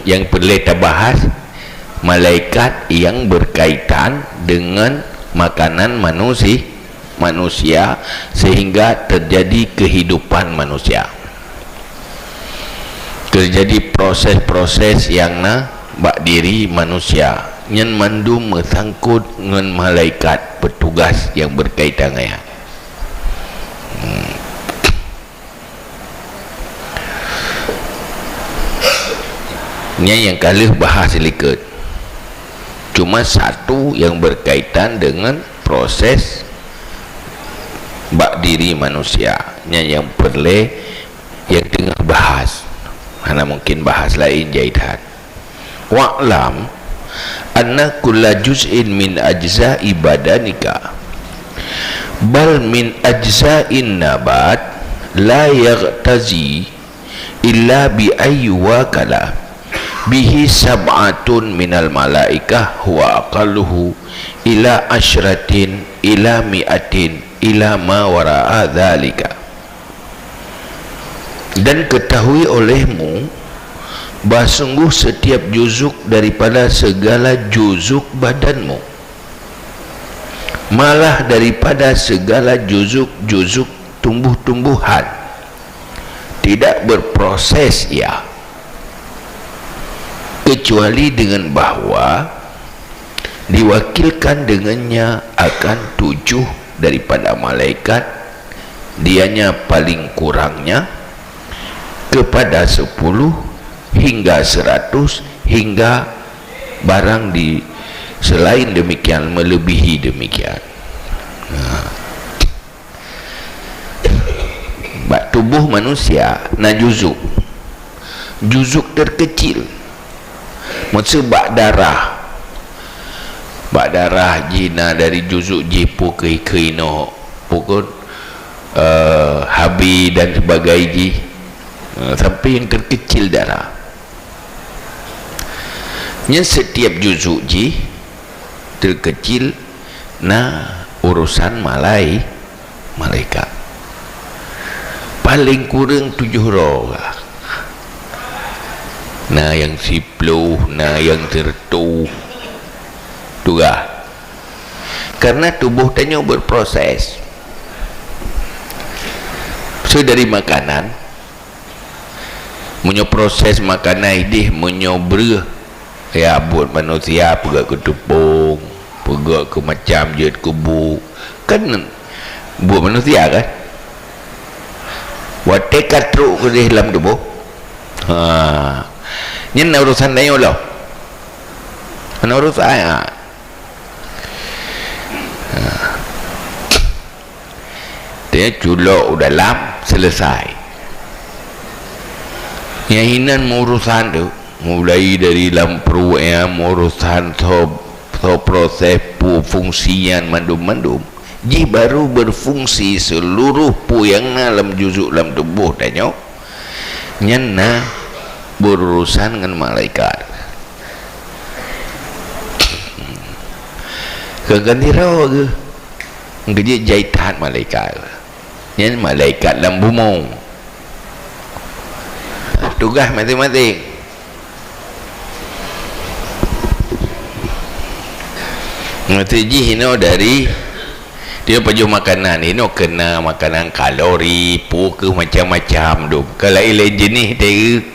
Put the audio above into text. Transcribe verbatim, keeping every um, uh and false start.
Yang perlu tabahas, malaikat yang berkaitan dengan makanan manusi-, manusia, sehingga terjadi kehidupan manusia. Terjadi proses-proses yang na bak diri manusia. Nyan mandum meusangkot ngon malaikat petugas yang berkaitan ngon nyan. Hmm. Nyan nyang ka lheueh bahas likot. Cuma satu yang berkaitan dengan proses bak diri manusia. Nyan nyang peureulée nyang teungoh bahas. Hana mungkin bahas laén jai that. Wa'lam anna kulla juz'in min ajza'i badanika, bal min ajza'in nabat, la yaghtazi illa bi ayyi wakala bihi sab'atun minal malaikah huwa aqalluhu ila asyratin ila mi'atin ila ma wara'a dzalika. Dan ketahui olehmu bahwa sungguh setiap juzuk daripada segala juzuk badanmu, malah daripada segala juzuk-juzuk tumbuh-tumbuhan, tidak berproses ia, kecuali dengan bahwa diwakilkan dengannya akan tujuh daripada malaikat, dianya paling kurangnya, kepada sepuluh hingga seratus, hingga barang di selain demikian, melebihi demikian. Nah. Bak tuboh manusia na juzuk. Juzuk terkecil. Maksud bak darah. Bak darah jih na dari juzuk jih pukon keuinoe, pukon, eh, habi dan sebagainya jih. Eh, sampai yang terkecil darah. Nyan setiap juzuk jih terkecil na urusan malai-, malaikat. Paling kurang tujoh droe. Na nyang siploh, na nyang sireutoh. Tugaih. Karena tuboh tanyoe berproses. So, dari makanan, meunyoe proses makanan ideh, meunyoe breuh, ya, buet manusia peugöt keu teupông, peugöt keu macam jeuet keu bu, kan buet manusia kan? Watée ka trok keudeh lam tuboh, ha, nyan na urusan tanyoe lom. Na urusan, ha. Ha. Dia culok u dalam, selesai. Nyang inan meurusan tu, mulai dari lam pruet nyang meurusan so, so proses pu-, fungsi nyan mandum-mandum, jih baru berfungsi seluruh peue nyang na lam juzuk lam tuboh tanyoe. Nyan na berurusan ngon malaikat. Kon-kon sidroe geuh. Geujeuet jai that malaikat. Nyan malaikat lam bumoe. Tugaih maséng-maséng. Maksud jih inoe dari dia pajoh makanan. Inoe keu na makanan kalori, peue keuh macam-macam dum. Ka laén-laén jeuneh teu